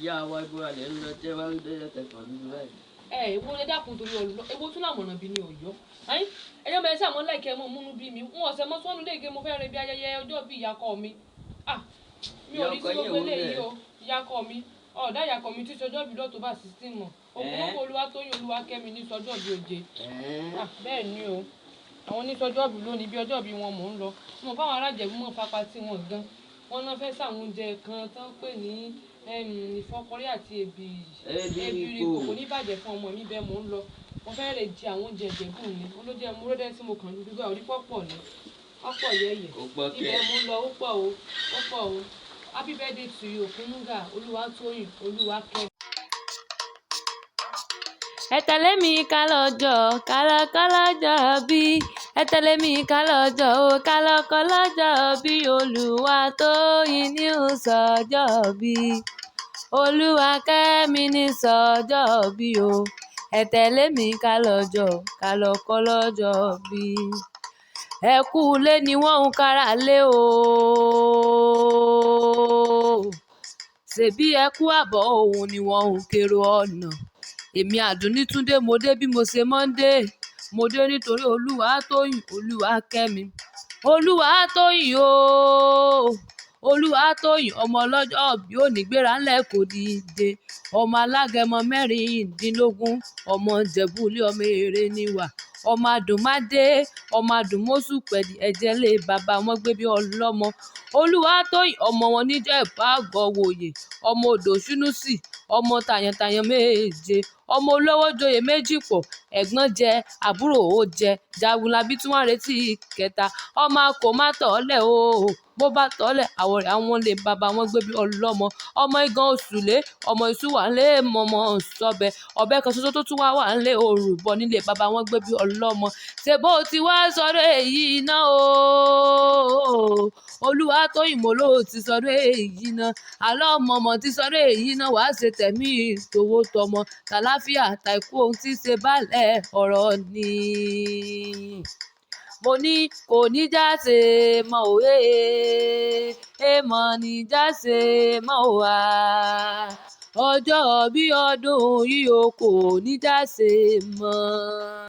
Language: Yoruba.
Ìyá wa, ibo alẹ́ ń lọ tẹ́ wá ń gbé tẹ̀kọ̀ nínú báyìí? Ẹ èwo lẹ dákun torí Ọlọ́, èwo tún làmọ̀ràn bí ní Ọ̀yọ́. Ẹ̀yin ẹ̀yọ́ mẹ́rin sàmọ́ láìkẹ́ mọ́ múnú bí mi. N ọ̀sẹ̀ mọ́ sọ́nù léèké mo fẹ́ re bí ayẹyẹ ọjọ́ bí ìyá ọkọ mi. Ah! Mi ò rí sí gbogbo eléyìí o. Ìyá ọkọ mi. Ọ̀dà ìyá ọkọ mi tí sọjọ́ bí lọ́tọ̀ bá 16 mọ̀. Ògúnmọ́kọ̀ Olúwatóyìn Olúwakẹ́mi ní sọjọ́ bí oje. Ah! Bẹ́ẹ̀ ni o. Àwọn ní sọjọ́ bí lónìí bí ọjọ́ bí wọn mò ń lọ. Mo mọ̀ fáwọn ará Ìjẹ̀bú mọ́ fapá tí wọ́n gan. Wọ́n náà fẹ́ sàwọn oúnjẹ kan tán pè ní ìfọ́kọrẹ́ àti ebìrìkò. Kò ní bàjẹ́ fún ọmọ mi bẹ́ẹ̀ mò ń lọ. Mo fẹ́ lè jẹ àwọn oúnjẹ Ìjẹ̀bú ni. Ó ló jẹ́ mú ródẹ́ tí mo kàn ní gbígbà orí pọ̀pọ̀ ni. Ọ̀pọ̀ yẹ̀yẹ̀. Ibẹ̀ mò ń lọ, ó pọ̀ o, ó pọ̀ o. Happy birthday to you, Ògúnmúgà Olúwatóyìn Olúwakẹ́mi. Ẹ tẹ̀lé mi ká lọ jọ, ká lọ kọ́ lọ́jọ́ bí. Ẹ tẹ̀lé mi ká lọ jọ o, ká lọ kọ́ lọ́jọ́ bí. Olúwatóyìn ní sọjọ́ bí. Olúwakẹ́mi ní sọjọ́ bí o. Ẹ tẹ̀lé mi ká lọ jọ, ká lọ kọ́ lọ́jọ́ bí. Ẹ kú ilé ni wọ́n ń kára lé o. Ṣèbí ẹ kú àbọ̀ òun ni wọ́n ń kérò ọ̀nà. Èmi Àdùnní Túndé, mo dé bí mo ṣe mọ́ ń dé. Mo dé nítorí Olúwatóyìn Olúwakẹ́mi. Olúwatóyìn o. Olúwatóyìn ọmọ ọlọ́jọ́ bí òní gbéra ńlẹ̀ kò dìde. Ọmọ alágẹmọ 16, ọmọ Ìjẹ̀bú ilé ọmọ èrè níwà. Ọmọ Adùnmádé, ọmọ Adùnmóṣù pẹ̀lú ẹ̀jẹ̀ lé bàbá wọn gbé bí ọlọ́mọ. Olúwatóyìn ọmọ wọn níjẹ̀bú àgọ́wòye, ọmọ odò Ṣúnúsì, ọmọ tàyàntàyàn méje, ọmọ olówó joyè méjì pọ̀, ẹ̀gbọ́n jẹ, àbúrò ó jẹ, Jagunlabi tí wọ́n retí kẹta, ọmọ kò má tọ̀ọ́lẹ̀ o, bó bá tọ̀ọ́lẹ̀ àwọ̀rẹ̀ àwọn lé bàbá wọn gbé bí ọlọ́mọ, ọmọ igan òṣùlé, ọmọ iṣu wà lé mọ̀mọ́ sọbẹ̀, ọbẹ̀ kan ṣoṣo tó tún wà wà lé òrùbọ nílé bàbá wọn gbé bí ọlọ́mọ. Ṣé bó ti wá sọdọ̀ èyí náà o? Olúwatóyìn mo ló ti sọdọ̀ èyí náà. Àlọ́ mọ̀mọ́ ti sọdọ̀ èyí náà wàá ṣe tẹ̀mí tòwó tọmọ. Tàlàáfíà tàìkú ohun tí ṣe baálẹ̀ ọ̀rọ̀ ni. Mo ní kò ní jáse mọ́ o é mọ̀ ní jáse mọ́ o wá. Ọjọ́ bí ọdún yìí o kò ní jáse mọ́.